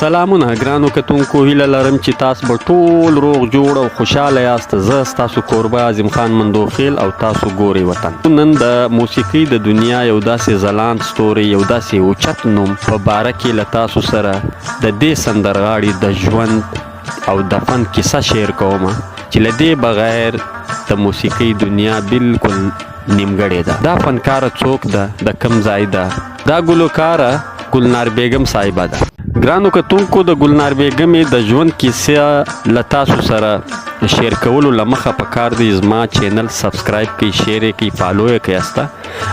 سلامونه ګرانو کتونکو، هیله لرم چې تاسو به ټول روغ جوړ او خوشاله یاست. زه ستاسو کوربه عظیم خان مندوخیل او تاسو ګورئ وطن. نن د موسیقۍ د دنیا یو داسې ځلاند ستوری، یو داسې اوچت نوم په باره کې له تاسو سره د دې سندرغاړي د ژوند او د فن کیسه شیر کوم چې له دې بغیر د موسیقۍ دنیا بالکل نیمګړې ده. دا فنکاره څوک ده؟ د کم ځای ده؟ دا ګلوکاره ګلنار بیګم صاحبه ده. ګرانو کتونکو، د ګلنار بیګمې د ژوند کیسه له تاسو سره شیر کولو له مخه په کار دی زما چینل سبسکرایب کړئ، شیر یې کړئ، فالو یې کړئ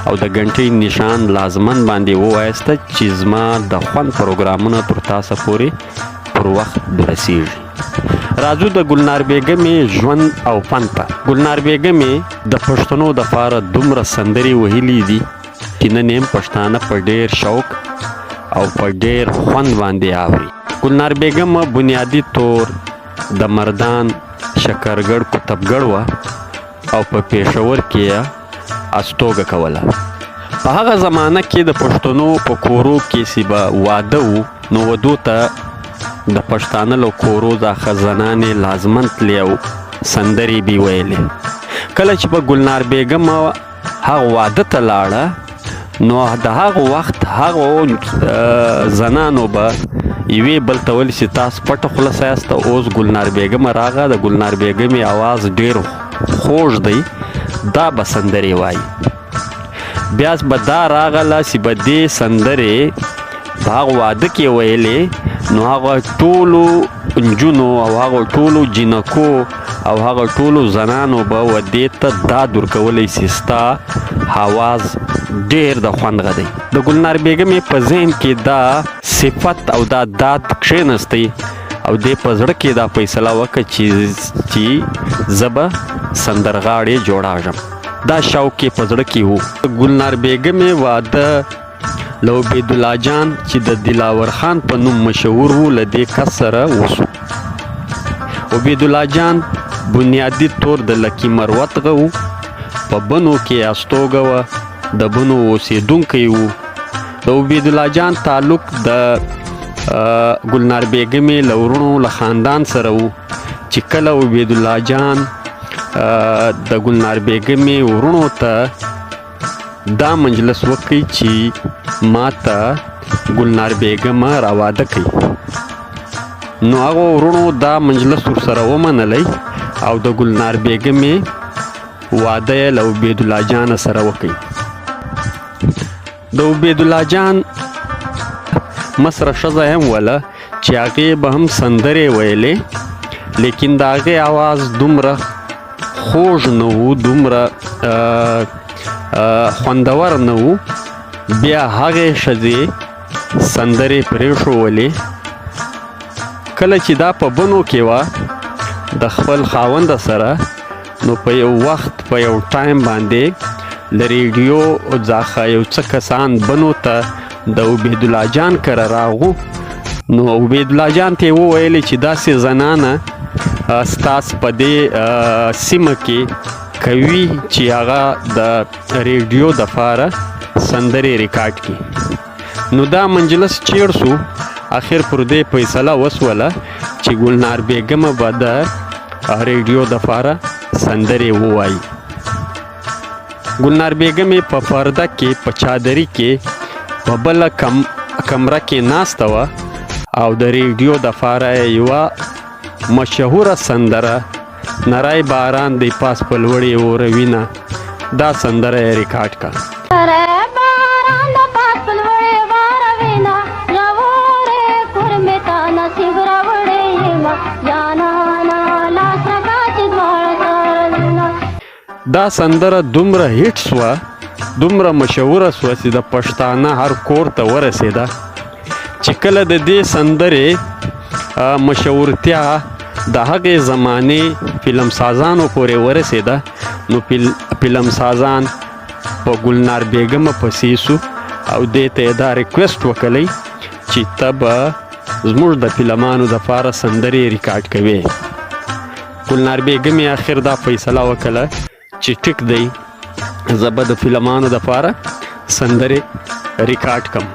او د ګنټۍ نشان لازمن باندې ووایاست چې زما د خوند پروګرامونه تر تاسو پورې پر وخت رسیږي. راځو د ګلنار بیګمې ژوند او فن ته. ګلنار بیګمې د پښتنو دپاره دومره سندرې وهلي دي چې نن هم پښتانه په ډیر شوق او په ډیر خوند باندې اوري. ګلنار بیګم بنیادي طور د مردان شکرګړ کتبګړ وه او په پېښور کې یې استوګه کوله. په هغه زمانه کې د پښتنو په کورو کې چې به واده و، نو ودو ته د پښتانه له کورو ځخه زنانې لازمن تلې او سندرې به ویلې. کله چې به ګلنار بیګم هغه واده ته لاړه، نو د هغه وخت هغو زنانو به یوې بل ته ویل چې تاسو پټه خوله سیاست، اوس ګلنار بیګم راغه، د ګلنار بیګمې اواز ډیر خوږ دی، دا به سندرې وایي. بیا به دا راغله چې به دې سندرې په هغه واده کې ویلې، نو هغه ټولو نجونو او هغه ټولو جینکو او هغه ټولو زنانو به ودې ته داد ورکولی چې ستا اواز ډیر د خوند غه دی. د ګلنار بیګمې په ذهن کې دا صفت او دا داد کښېنستی او دې په زړه کې دا فیصله وکړه چې زه به سندرغاړې جوړاږم. دا شوق یې په زړه کې و. ګلنار بیګمې واده له عبیدالله جان چې د دلاور خان په نوم مشهور و له دې کس سره وسو. عبیدالله جان بنیادي طور د لکي مروت غه و، په بنو کې استوګه وه، د بنو اوسېدونکی و. د عبیدالله جان تعلق د ګلنار بیګمې له وروڼو له خاندان سره و چې کله عبیدالله جان د ګلنار بیګمې وروڼو ته دا مجلس وکړي چې ما ته ګلنار بیګمه راواده کړي، نو هغو وروڼو دا مجلس ورسره ومنلی او د ګلنار بیګمې واده یې له عبیدالله جان سره وکړي. د عبیدالله جان مسره ښځه هم وله چې هغې به هم سندرې ویلې، لیکن د هغې اواز دومره خوږ نه و، دومره خوندور نه و. بیا هغې ښځې سندرې پرېښوولې. کله چې دا په بنو کې وه د خپل خاوند سره، نو په یو وخت په یو ټایم باندې له ریډیو ځخه یو څه کسان بنو ته د عبیدالله جان کره راغو. نو عبیدالله جان ته یې وویل چې داسې زنانه ستاسو په دې سیمه کې کوي چې هغه د ریډیو دپاره سندرې ریکارډ کړي. نو دا مجلس چیر سو، اخر پر دې فیصله وسوله چې ګلنار بیګمه به د ریډیو دپاره سندرې ووایي. ګلنار بیګمې په پرده کې په چادري کې په بله کمره کې ناسته وه او د ریډیو دپاره یې یوه مشهوره سندره نری باران دی پاس په لوړې اوروینه، دا سندره یې ریکارډ کړه. نری باران د پاس په لوړې واروینه، ژورې کورمې ته نصیب راوړې یمه، جانانه لاس راکړه چې دواړه سره ځونه. دا سندره دومره هیټ سوه، دومره مشهوره سوه چې د پښتانه هر کور ته ورسېده. چې کله د دې سندرې مشهورتیا د هغې زمانې فلم سازانو پورې ورسېده، نو فلم سازان په ګلنار بیګمه پسې سو او دې ته یې دا ریکویسټ وکړی چې ته به زموږ د فلمانو دپاره سندرې ریکارډ کوې. ګلنار بیګمې اخر دا فیصله وکړه چې ټیک دی، زه به د فلمانو دپاره سندرې ریکارډ کم.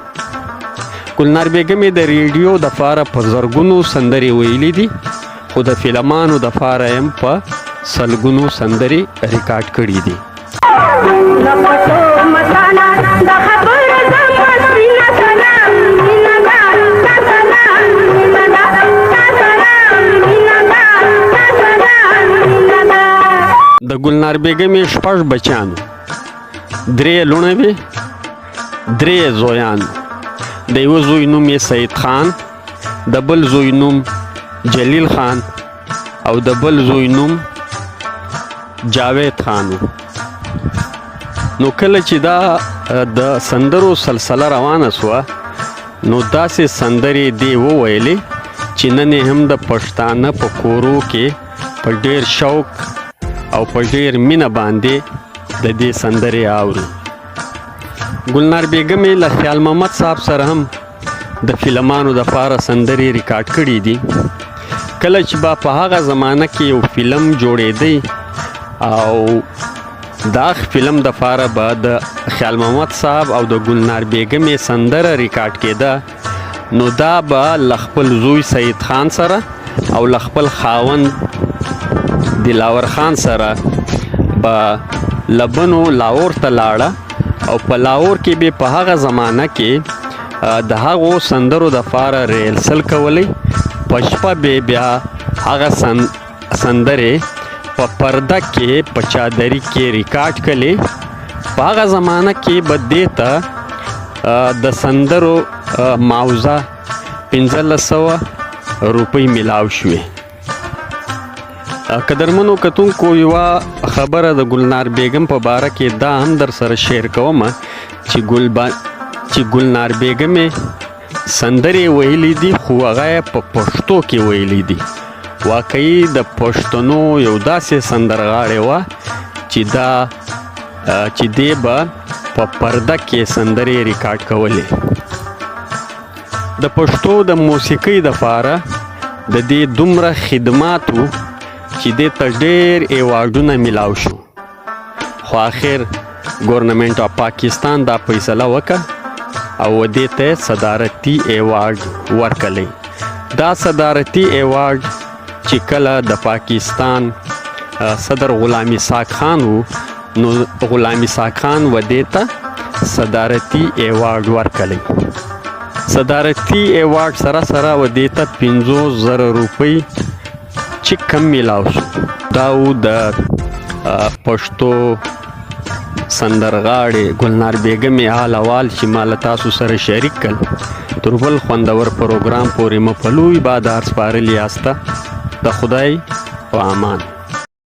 ګلنار بیګمې د ریډیو د پاره په زرګونو سندرې ویلي دي، خو د فلمانو د پاره هم په سلګونو سندرې ریکارډ کړې دي. د ګلنار بیګمې شپږ بچیان وو، درې لوڼه وې، درې زویان. د یوه زوی نوم یې سید خان، د بل زوی نوم جلیل خان او د بل زوی نوم جاوید خان و. نو کله چې دا د سندرو سلسله روانه سوه، نو داسې سندرې دې وویلې چې نن یې هم د پښتانه په کورو کې په ډېر شوق او په ډېر مینه باندې د دې سندرې اوري. ګلنار بیګمې له خیال محمد صاحب سره هم د فلمانو د پاره سندرې ریکارډ کړې دي. کله چې به په هغه زمانه کې یو فلم جوړېدی او دا فلم د پاره به د خیال محمد صاحب او د ګلنار بیګمې سندره ریکارډ کېده، نو دا به له خپل زوی سید خان سره او له خپل خاوند دلاور خان سره به لبنو لاهور ته لاړه او په لاهور کې به په هغه زمانه کې د هغو سندرو د پاره ریهرسل کولی. په شپه به بیا هغه سندرې په پرده کې په چادري کې ریکارډ کړي. په هغه زمانه کې به دې ته د سندرو معاوضه 1500 روپۍ میلاو شوې. قدرمنو کتونکو، یوه خبره د ګلنار بیګم په باره کې دا هم در سره شیر کوم چې ګلنار بیګمې سندرې ویلې دي، خو هغه یې په پښتو کې ویلې دي. واقعي د پښتنو یو داسې سندرغاړې وه چې دا چې دې به په پرده کې سندرې ریکارډ کولې. د پښتو د موسیقۍ دپاره د دې دومره خدمات وو چې دې ته ډېر ایوارډونه میلاو شو، خو آخر ګورنمنټ آف پاکستان دا فیصله وکړه او دې ته صدارتي ایوارډ ورکړی. دا صدارتي ایوارډ چې کله د پاکستان صدر غلام اسحاق خان وو، نو غلام اسحاق خان و دې ته صدارتي ایوارډ ورکړی. صدارتي ایوارډ سره سره و دې ته 50,000 روپۍ چې کم میلاو شو. دا و د پښتو سندرغاړې ګلنار بیګمې حال احوال چې ما له تاسو سره شریک کړ. تر بل خوندور پروګرام پورې مو په لوی بادار سپارلي یاسته. د خدای په امان.